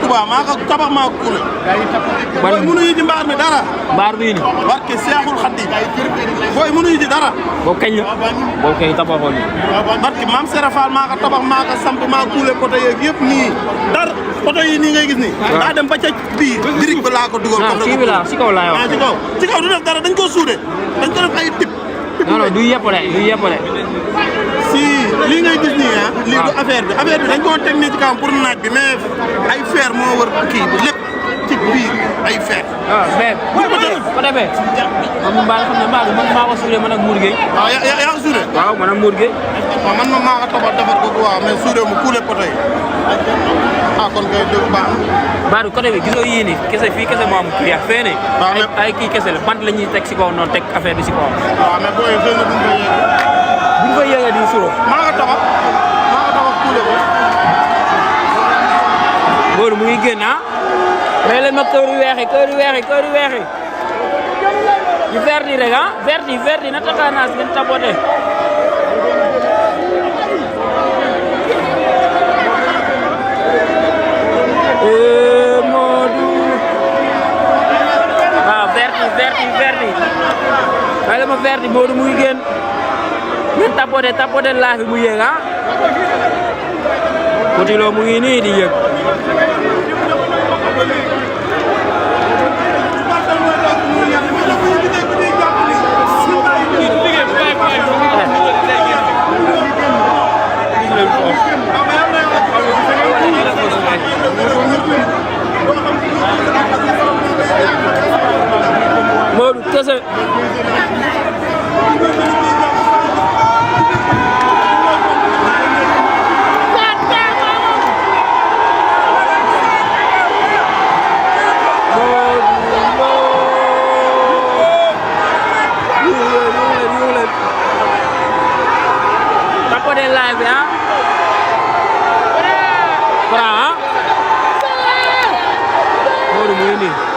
Touba maa ko tabax maa ko kuule. booy mënuñu ci mbaar mi dara. mbaar bii nii. barke Seexul Xadiim. booy mënuñu ci dara. boobu kañ la. boobu kañ tabaxoon ni. barke maam Serap Fall maa ko tabax maa ko samp maa kuule poto yeeg yëpp nii dara poto yi nii ngay gis nii. waaw daa dem ba ca biir. birig ba laa ko dugal. ah kii bi laa si kaw laay wax. ci kaw du def dara dañ koo suude dañ ko def ay tip. non non du yeppale du yeppale. si lii ngay gis nii ah. lii du affaire bi dañ koo teg nii ci kawam pour naaj bi mais ay fer moo wër kii bi lépp ci biir ay fer. waaw mais ko defee. man mbaa xam ne mbaa man maa ko suude man ak Mour Gueye. waaw yaa ko suude. waaw man ak Mour Gueye. waaw man maa ko tabax defar ko waaw mais suude mu kuule poto yi ah kon kay dégg baax na. Badou côté bi gisoo yii nii kese fii kese moo am kii ak fee ne. ay kii kese la bant la ñuy teg si kaw noonu teg affaire bi si kaw. waaw mais booy xëy na buñ koy yëgee. buñ koy yëgee di suuf. maa ko tabax kuule ko. Modou mu ngi génn ah. mais leen ma kër yu weex yi. yu vert yi rek ah vert yi na taxaanaas ngeen tapoté. Modou waaw vert yi waaye ma vert yi Modou mu ngi génn ngeen tapoté laa fi mu yéeg ah Petit Lo mu ngi nii di yéeg Modou kese tapoté live bi ah Franc Modou mu ngi nii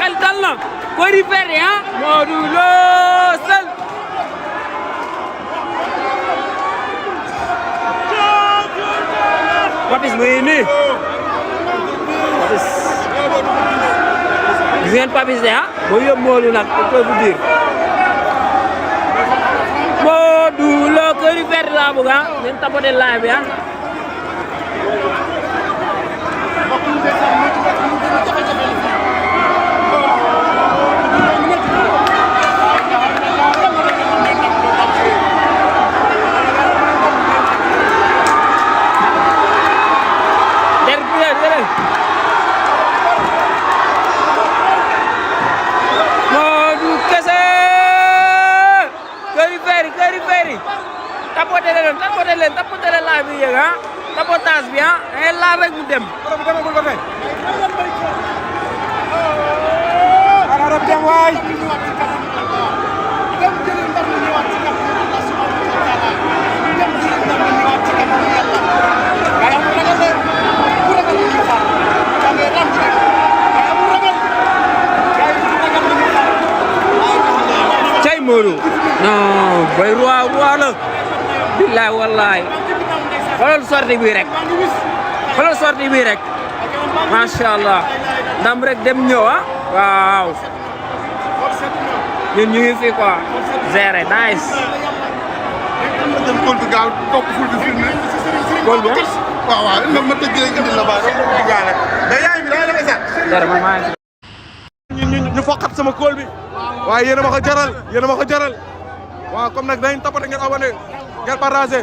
xel dal na koy rifere ah Modou Lo Seul Papis mu ngi nii Papis gis ngeen Papis de ah moo yóbbu Modou nag pour que vous dire Modou Lo koy rifere laa bëgg ah ngeen tapoté live bi ah tapoté leen live bi yéeg ah tapotage bi ah ngay laal rek mu dem. demagul ba tey. xanaa dem waay. cay Modou. non boy roi la. billaay wallaay xoolal sortie bi rek macha allah ndam rek dem ñëw ah waaw ñun ñu ngi fi quoi géré nice dem kol bi gaaw topp ful bi filmé kol bi waaw ma tëggee indi la ba rek di gaale da yaay bi da la sax dara man maa ñu foqat sama kol bi waaye yéen a ma ko jaral waaw comme nag dañ tapoté ngeen abonné ngeen partagé